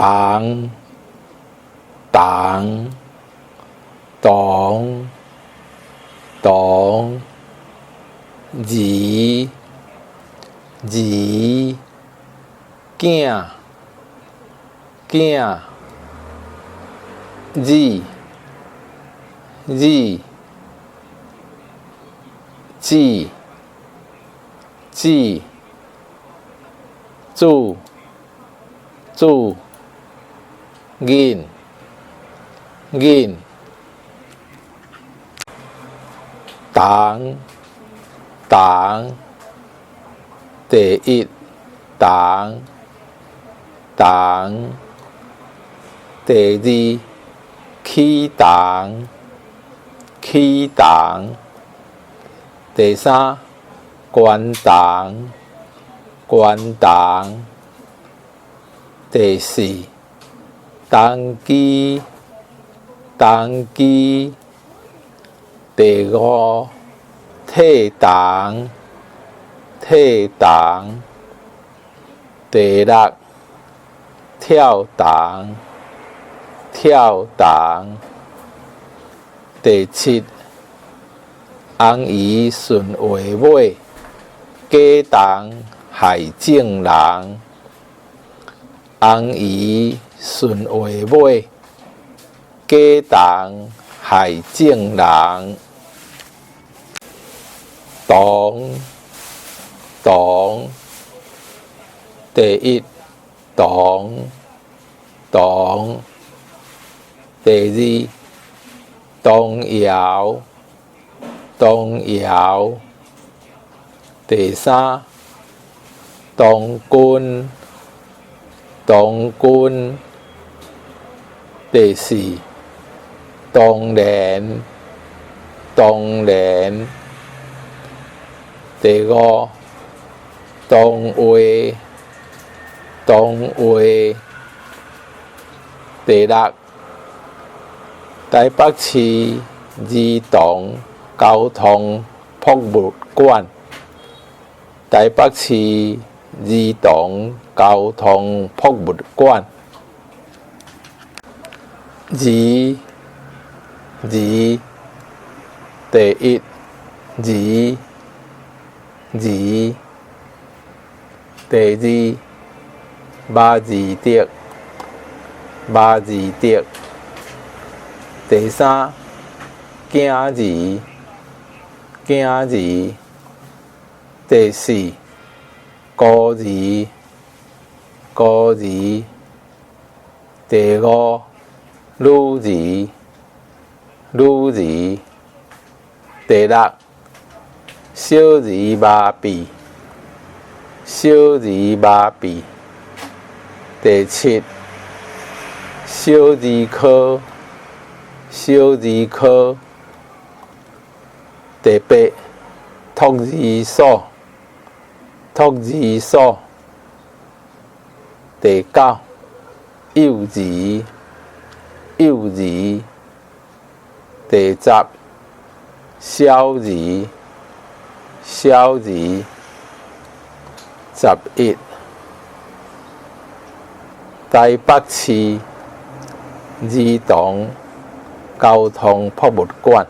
銅，銅，銅，銅，兒，兒，囝，囝，子，子，子，子，子，子，囡，囡，銅，銅，第一，銅，銅，第二，起銅，起銅，第三，懸銅，懸銅，第四，動機，動機，第五，退銅，退銅，第六，跳銅，跳銅，第七，紅魚順話尾，假銅害眾人。紅魚順話尾，假銅害眾人。銅，銅，第一，銅，銅，第二，童謠，童謠，第三，童軍，童軍，第四，當然，當然，第五，當話，當話，第六，台北市兒童交通博物館，台北市兒童交通博物館，兒，兒，第一，兒，兒，第二，馬二德，馬二德，第三，囝兒，囝兒，第四，孤兒，孤兒，第五，女兒，女兒，第六，小兒麻痹，小兒麻痹，第七，小兒科，小兒科，第八，托兒所，托兒所，第九，幼兒，幼兒，第十，小兒，小兒，11，台北市兒童交通博物館，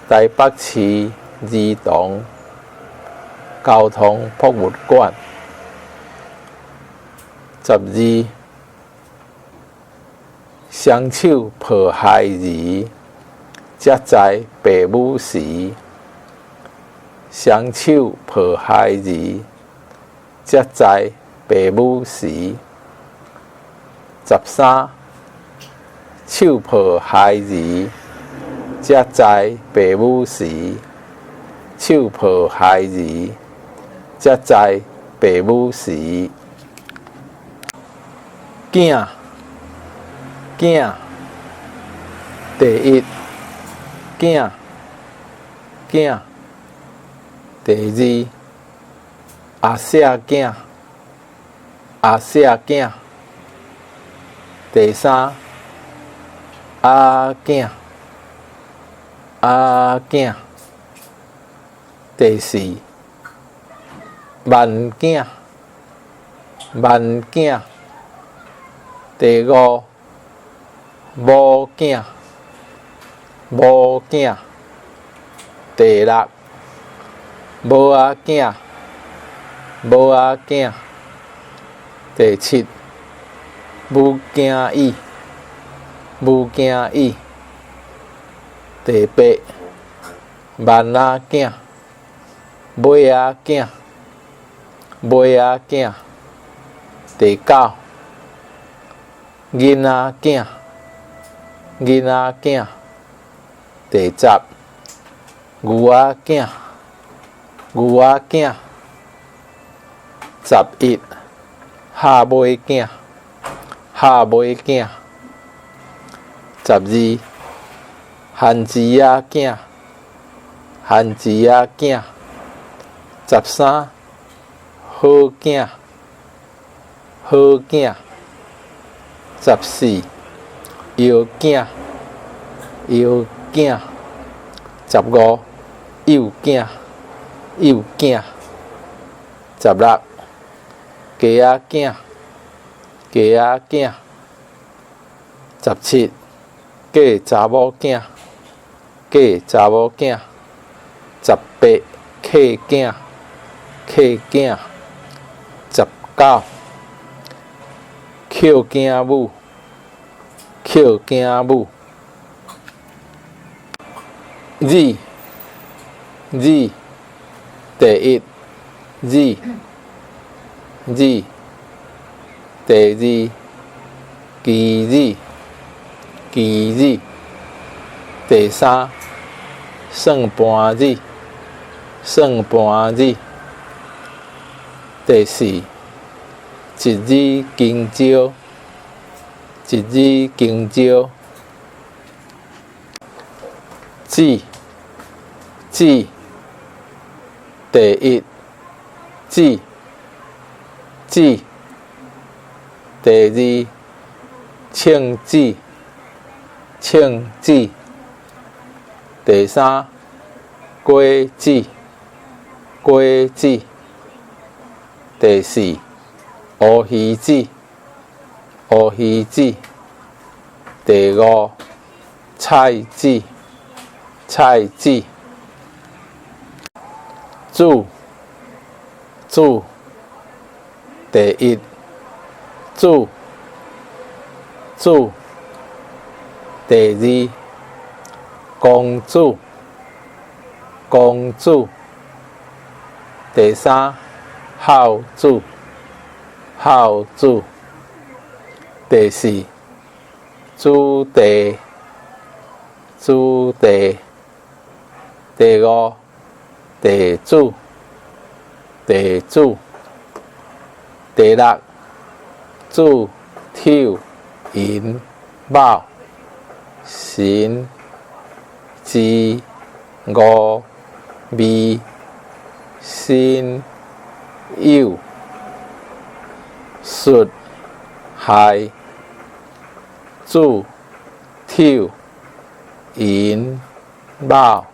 台北市兒童交通博物館，12，雙手抱孩兒，才知爸母時。雙手抱孩兒，才知爸母時。13，手抱孩兒，才知爸母時。手抱孩兒，才知爸母時。囝，囝，第一，囝，囝，第二，阿舍囝，阿舍囝，第三，阿囝，阿囝，第四，萬囝，萬囝。第五，某囝，某囝。第六，某仔囝，某仔囝。第七，母驚椅，母驚椅。第八，萬仔囝，尾仔囝，尾仔囝。第九，囡仔囝，囡仔囝。第十，牛仔囝，牛仔囝。11，蛤尾囝，蛤尾囝。12，番薯仔囝，番薯仔囝。13，好囝，好囝。14，藥囝，藥囝。15，幼囝，幼囝。16，雞仔囝，雞仔囝。17，嫁查某囝，嫁查某囝。18，契囝，契囝。19，抾囝母，抾囝母。字，字，第一，字，字，第二，棋子，棋子，第三，算盤子，算盤子，第四，一日香蕉，一日香蕉。子，子，第一，子，子，第二，秤子，秤子，第三，果子，果子，第四，烏魚子，烏魚子，第五，菜子，菜子。子，子，第一，子，子，第二，公主，公主，第三，孝子，孝子，第四，子弟，子弟，第五，地主，地主，第六，子，丑，寅，卯，辰，巳，午，未，申，酉，戌，亥，子，丑，寅，卯，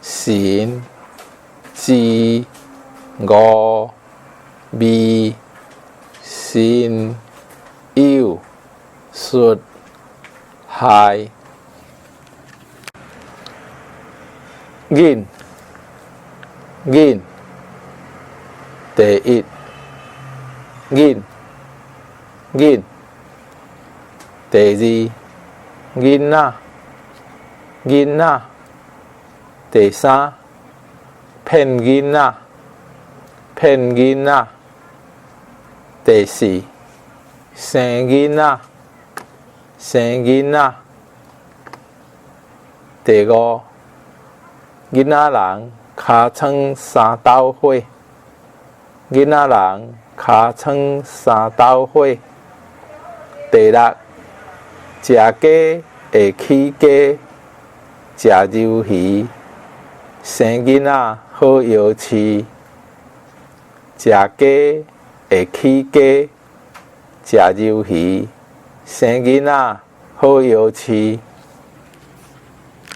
辰，巳，午，未，申，酉，戌，亥。囡，囡，第一，囡，囡，第二，囡仔，囡仔，第三，騙囡仔，騙囡仔，第四，生囡仔，生囡仔，第五，囡仔人尻川三斗火，囡仔人尻川三斗火。第六，食雞會起家，食魷魚，生囡仔好藥飼。食雞會起家，食魷魚，生囡仔好藥飼。